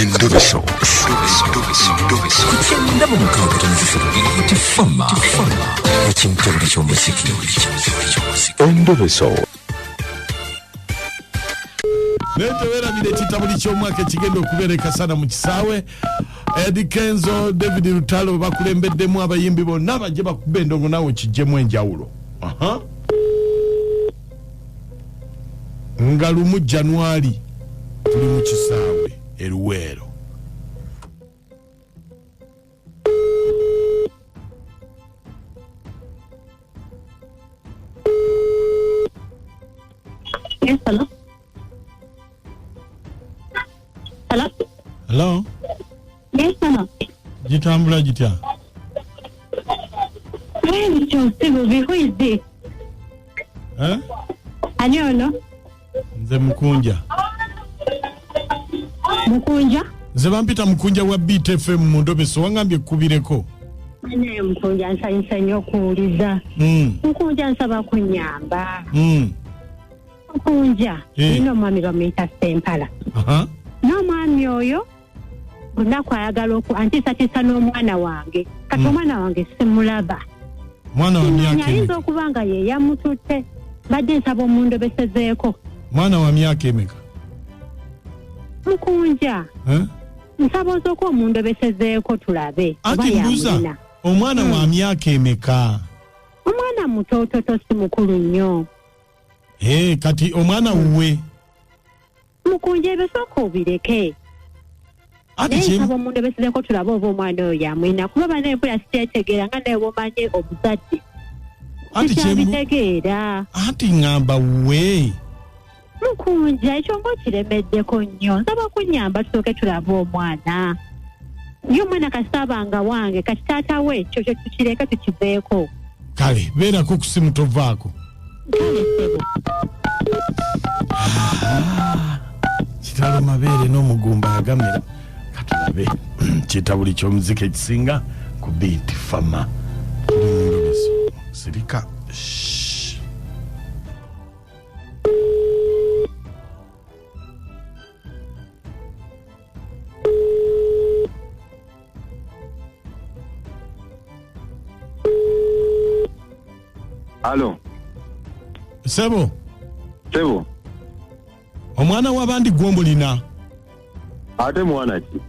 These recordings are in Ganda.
Endobeso. Ku 96.3 Beat Fama. Ekintabuli ky'omuziki. Endobeso. Naye tewerabira ekitabuli ky'omwaka ekigenda okubeera ekasana mu kisaawe. Eddy Kenzo, David Lutalo bakulembeddemu abayimbi bonna bajje bakuba endongo naawe kijjemu enjawulo. Aha. Nga 1 January tuli mu kisaawe e Luweero. Yes, hello. Hello? Hello? Yes, hello. Gitambula gitya? Well, Sibubi, who is this? Eh? Ani ono? Nze Mukunja. Mukunja? Nze bampita Mukunja wa Beat FM mu Ndobeso, wangambye kkubireko. Naye Mukunja nsanyusa nnyo okuwuliza. Mukunja nsaba kunnyamba. Mukunja, nina omwami bamuyita Ssempala. N'omwami oyo lunaku ayagala antiisatiisa n'omwana wange. Kati omwana wange simulaba. Mwana wa myaka Ayinza emeka? okuba nga ye yamututte. Mbadde nsaba omundobesezeeko. Mwana wa myaka emeka? Mukunja. Nsaba osooke omundobesezeeko tulabe. Anti oba mbuuza, yamulina. omwana wa myaka emeka? Omwana mutoototo si mukulu nnyo. Kati omwana wuwe? Mukunja ebyo sooka obireke. Anti Naye nsaba omundobesezeeko tulabe oba omwana oyo yamulina. Kuba bana empula sikyetegeera nga naye bw'omanyi omuzadde. Anti Sikyabitegeera. Anti ŋŋamba wuwe. Mukunja ekyo ng'okiremeddeko nnyo. Nsaba kunnyamba tusooke tulabe omwana. Ye omwana kasita nga wange kati taata we ekyo kyo tukireke tukiveeko. Kale beerako ku simu tovaako. Kale ssebo. Kitalo mabeere n'omugumba yagamira. Katulabe kitabuli ky'omuziki ekisinga ku Beat Fama. Tuli mu Ndobeso. Sirika. Shh. Alo. Sebo. Sebo. Omwana w'abandi gw'omulina. Ate mwana ki?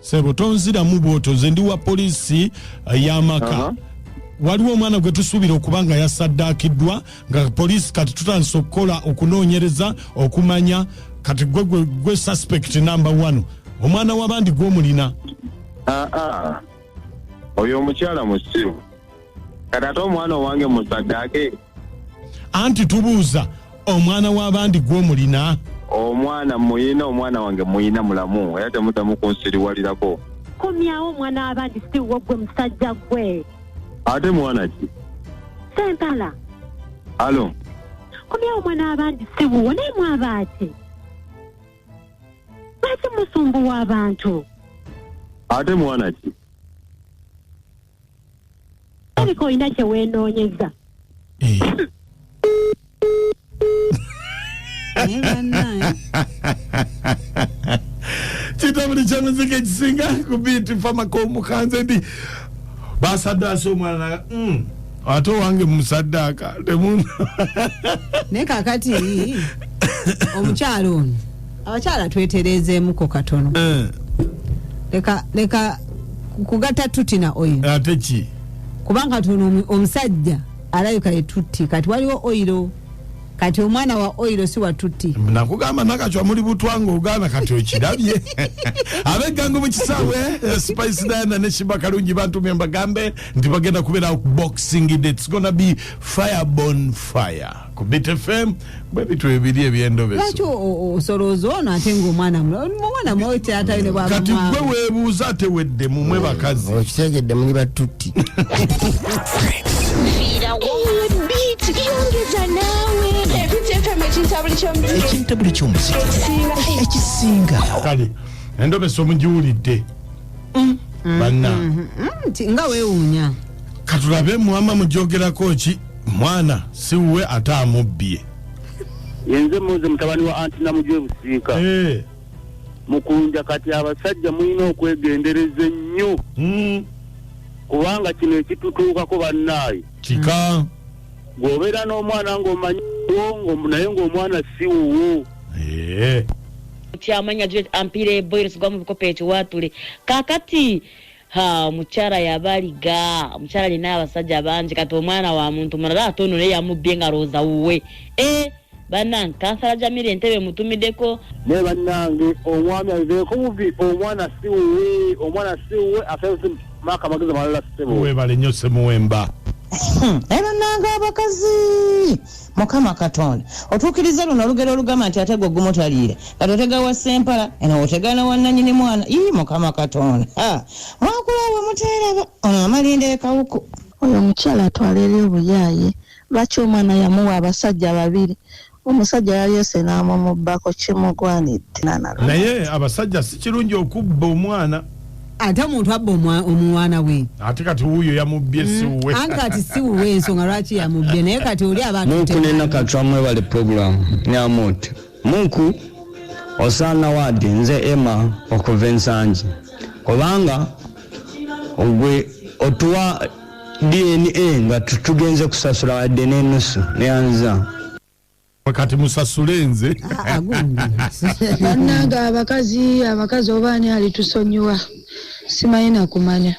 Sebo tonziramu bw'otyo, nze ndi wa poliisi y'amaka. Waliwo omwana gwe tusuubira okuba nga yasaddaakiddwa nga poliisi kati tutandise okukola okunoonyereza okumanya kati gwe suspect number 1. Omwana w'abandi gw'omulina. Oyo omukyala musiru. Kati ate omwana owange musaddaake. Anti tubuuza omwana w'abandi gw'omulina. Omwana muyina, omwana wange muyina mulamu, era temuddamu kunsiriwalirako. Komyawo omwana w'abandi si wo gwe musajja gwe. Ate mwana ki? Ssempala. Alo. Komyawo omwana w'abandi si wuwo, naye mwaba ki? Lwaki musumbuwa abantu? Ate mwana ki? Alabika olina kye weenoonyeza. Kitabuli ky'omuziki ekisinga ku Beat Fama k'omukanze ndi basaddaase omwana ate owange musaddaaka Naye kaakati omukyala ono, abakyala twetereezeemuko katono. Leka kugatta tutti na oil. Ate ki? Kubanga tuno omusajja alabika ye tutti, kati waliwo oil. Kati omwana wa oil si wa tutti. Nakugamba nakachwa muli butwa ng'ogaana kati okirabye. Ab'eggango mu kisaawe, Spice Diana ne Sheebah Kalungi bantumye mbagambe nti bagenda kubeera ku Boxing Day. It's gonna be fire bon fire. Ku Beat FM bwe bitu ebiri eby'endobeso. Lwaki osolooza ono ate ng'omwana omwana mulawo taata ne bw'aba Kati mwana. gwe weebuuza ate wedde mumwe bakazi. Okitegedde muli batutti. Beat yongeza naawe. Beat FM ekintabuli ky'omuziki. Ekintabuli ky'omuziki. Ekisinga. Kale endobeso mugiwulidde. Banna. Nga weewuunya. Katulabe mwama mugyogerako ki? Mwana si wuwe ate amubbye. Yenze Muze mutabani wa Anti Namujwe Busiika. Mukunja, kati abasajja mulina okwegendereza ennyo, kubanga kino ekitutuukako bannaaye kika. Bw'obeera n'omwana ng'omanyi wo, naye ng'omwana si wuwo. Kyamanya Juliet ampire boyres gwa mu bikopo ekiwaatule. Kakati ha omukyala yabaliga, omukyala alina abasajja bangi, kati omwana wa muntu mulala ate ono naye yamubbye nga lowooza wuwe. E bannange, kansala Jamira Entebe mutumiddeko. Naye bannange, omwami abiveeko bubi, omwana si wuwe, omwana si wuwe. Ate maaka amagezi amalala, ssebo. Webale nnyo, Semuwemba. Naye bannange abakazi, Mukama Katonda otuukiriza luno olugero olugamba nti ate gwe gumutaliira kati otega wa Sempala eno, otegana wa nanyini mwana. Ii, Mukama Katonda, mwakulawe muteeraba ono amalinda ekawuku. Oyo omukyala atwala eri obuyaaye. Lwaki omwana yamuwa abasajja babiri? Omusajja yayese n'amumubbako, kimugwanidde. Naye abasajja, si kirungi okubba omwana. Ate omuntu abba omwana we? Ate kati wuuyo yamubbye, si wuwe. Anti kati si wuwe, ensonga lwaki yamubbye, naye kati oli abantu. Munku nenakatwa, mwebale program nyamuti. Munku osaana wadi. Nze Emma okuva Ensangi, kubanga gwe otuwa DNA nga tugenze kusasula wadde n'enusu neyanza. Kati musasule nze. Bannange abakazi, abakazi, oba ani alitusonyiwa? Simanyi nakumanya.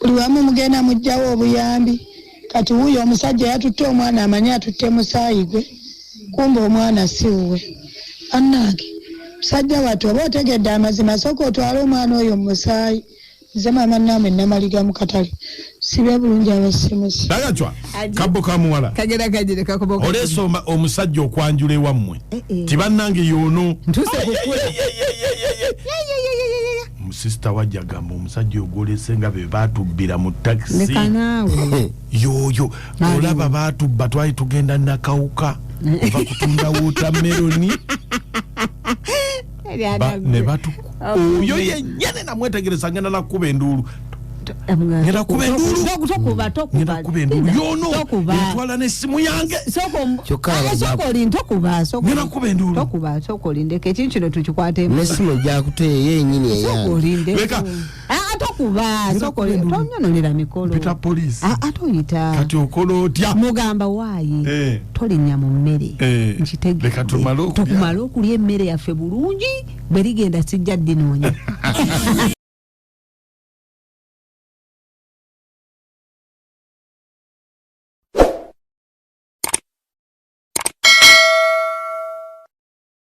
Buli wamu mugenda mugjawo obuyambi. Kati wuuyo omusajja yatutte omwana, amanyi atutte musaayi gwe, kumbe omwana si wuwe. Bannange, musajja wattu, oba otegedde amazima, sooka otwale omwana oyo mu musaayi. Nze maama naamwe Namaliga mu katale. Sibe bulungi abasimusi. Dagacwa kabbo kamuwala. Kagera kagere kakobo. Oleese omusajja okwanjula ewammwe, tibannange yoono. Ntuuse kukula. Musisita wajja agamba omusajja ogwolese nga be batubbira mu takisi. Leka naawe. Yoyo olaba batubba, twali tugenda Nakawuka ova kutunda wotameroni ne batu oyo yenyene namwetegereza, ngenda nakuba enduulu, ngenda kuba enduulu. Tokuba, tokuba. Ngenda kuba enduulu yono. Tokuba. Yatwala n'essimu yange. Kyokka Sooka olinde, tokuba, sooka. Ngenda kuba enduulu. Tokuba, sooka olindeko, ekintu kino tukikwatemu. Nesimu gyakuteeyo yenyini Sooka eyange. olindeko. Leka. Ah, tokuba, sooka olinde, tonyonolera mikolo. Mpita poliisi. Ah, ah, toyita. Kati okola otya? Mugamba waayi, tolinnya mu mmere. Nkitegedde. Leka tumale okulya. Tukumale okulya emmere yaffe bulungi, bwe ligenda sijja ddinoonya.